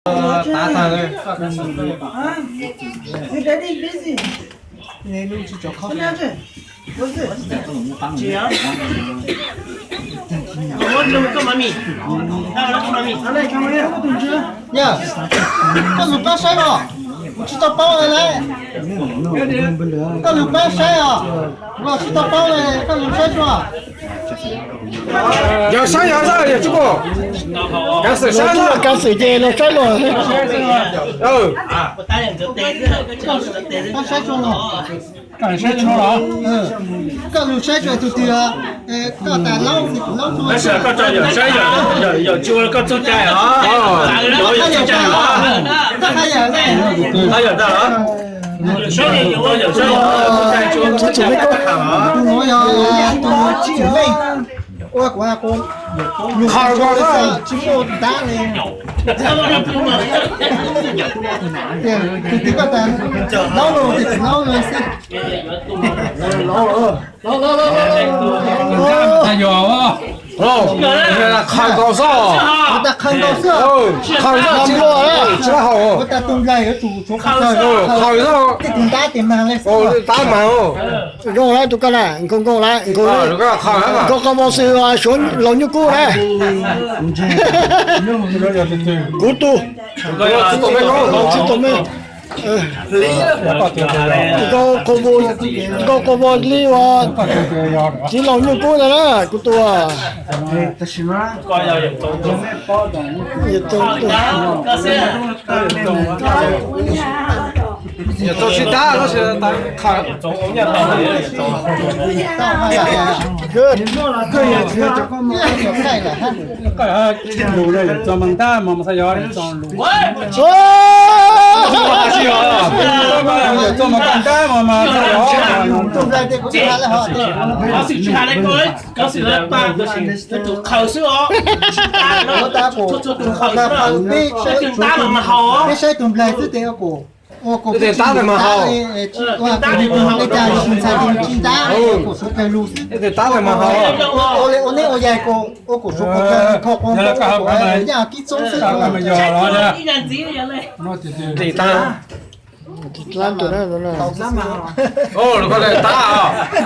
Tav tag li. Yog, koj lug pab saib os, kuv tsis tau paub li lauj. Koj lug pab saib os, los tsis tau paub li, koj lug saib tso. Yog saib yog saib yog tsis pom. Kav xwm saib, kav xwm ces los saib los. Koj saib tso los. Koj lug saib tso tus twg, koj tas laub, laub tso. Tab sis koj tso yawm saib, yawm tsis ua koj txuj cai os. Yawm txuj cai os. Yawm tag los. Tus nuav yog tus nuav tsis tshua leej, ua kuv, lug qhov tsis muaj dab li. Tus twg koj tas laub los, tus laub los xwb. Qhaws nkaus xwb, qhaws xwb, tsis haus, tsis haus. Tej tus nplaig yuav tsum tshuav qhaws, tej tus ntab tes mag li xwb. Nkaus lawm tus koj na, nkaus nkaus lawm, nkaus qhov muag xwb, suav laus nyuj kub na. Kuv tus, tsis tau me, nkaus qhov muag li uas txiv laus nyuj kub ntag na kuv tus. Yawm txaus tsis dab tab sis lug yawm txaus mas ntab mas mas xav yog lug, yawm txaus mas ntab mas mas xav yog. Koj xwm tsis hais li, koj xwm tas tus qhaws xwb os. Txhua tus qhaws xwb, tus ntab mas mas haus. Peb saib tus nplaig xwb tes ua kuv, ua kuv tes ntab mas haus. Ua kuv tus ntxhais tus tsis ntab, ua kuv suav kawg lug xwb. Tes ntab mas haus. Ua li ua neb ua yaig kuv, ua kuv suav kawg kho kuv, yaj kib txoob xwb. Tes ntab. Tab,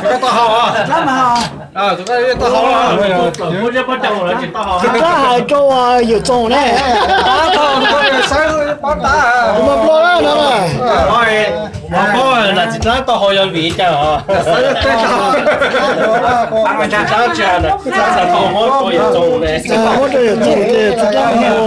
koj tau haus, koj tau haus. Tsis txhob hais rau yawm txaus ne. Tab, koj saib pab tab. Kuv mas nplua lawm no. Paub nam txiv dlaab tau haus yog vim cas os? Nam txiv dlaab tsis hais nam txiv dlaab xav tau muab rau yawm txaus ne. Muab rau yawm txaus ces txiv dlaab mus.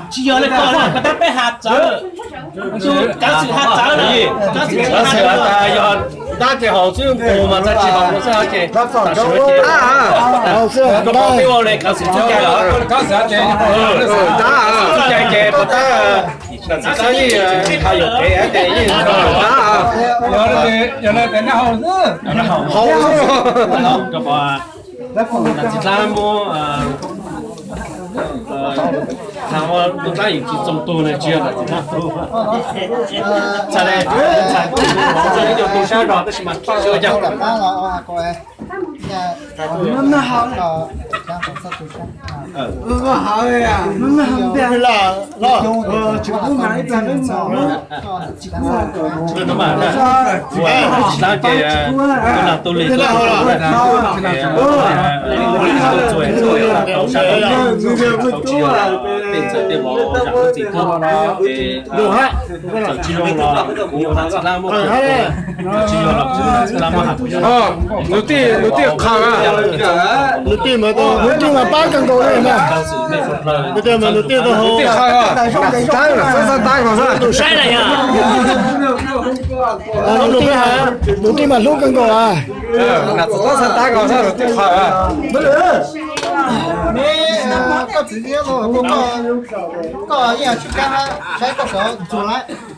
Tsis yog li ko, koj tab peb has txawv, kav xwm has txawv, kav xwm has tas yog ntab ces haus xwb, nqus mas txhaj tsis haus xwb ces, tam sim no ces koj pom peb ua li kav xwm txuj cai los, txuj cai ces puas tab, nam txiv xav yeej hais yuam kev ces yeej tab, haus xwb. Nam txiv dlaab muab, thaum ua tug dlaab yim tsis txoos tug ne, tsis yog nam txiv dlaab tug. Txhais le, txhais le, txhais le, tug sab zog tab sis mas tsis ua cas. Tsis dlaab ces tus nam tug li, txhua txhua tau sab, tau tsis yog tej ntxhais tej vauv zam lub txim thawj, txawm tsis zoo los kuv nam txiv dlaab muab, tsis yog los kuv nam txiv dlaab muab has. Nws tij, nws tij qhaws, nws tij mas, nws tij mas pab kawg nkaus li na. Nws tij mas nws tij tau hau. Nws tij mas hlub kawg nkaus a. Koj txiv, koj yeej tsis kam saib koj sawv ntxuag lawm.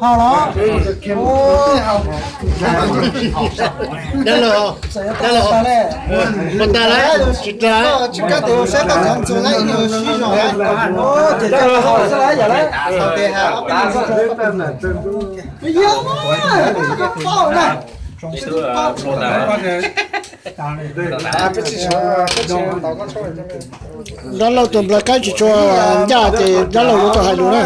Ho los. Dab laug, dab laug, puas tas lawm? Tsis kab tes saib tau txog ntxuag lawm, ib nyuag sib zog. Dab laug tus nplaj kaib tsis tshua ncaj ces dab laug yuav tau hais lus na.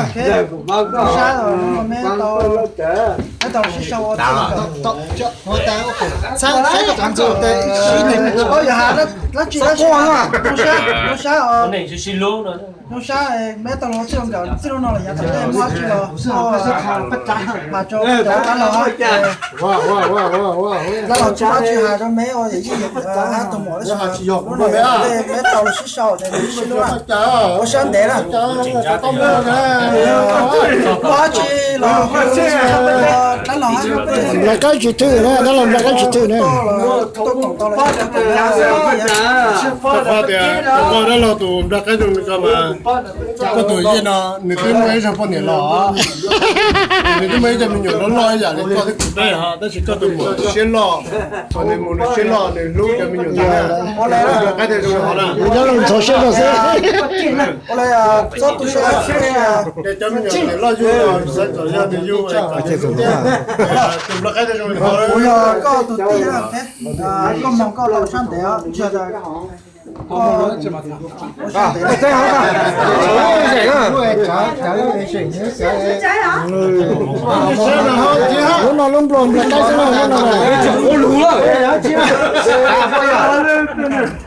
Zoo sab, meb tau los txij nkawm txij lub no los yav tom ntej muab tsi los mas tso dab laug, dab laug tsis muab tsis hais rau meb ua yam yij tus muam lub no, meb tau los sib sau ces sib hlub, ua siab ntev na. Muaj dab tsi los dab laug, nplaj kaib tsis thwm na, dab laug nplaj kaib tsis thwm na. Koj tias koj dab laug tus nplaj kaib zoo li ko mas, koj tus yij no nws twb muaj ib zag poj niam los, nws twb muaj ib zag me nyuam loj loj ib yam li koj thiab kuv peb os, tab sis koj tus muam siab loj, thaum nws mus nws siab loj nws hlub cov me nyuam ntawd. Nplaj kaib thiaj zoo li hov na. Nyob los ntxhov siab zog xwb. Cov me nyuam loj yug los xav kom yog nws yug, tus nplaj kaib thiaj zoo li hov. Kuv yog koj tus tij, koj moog koj los sab ntev os. Lub no lub nplua nplaj kaib xwb no.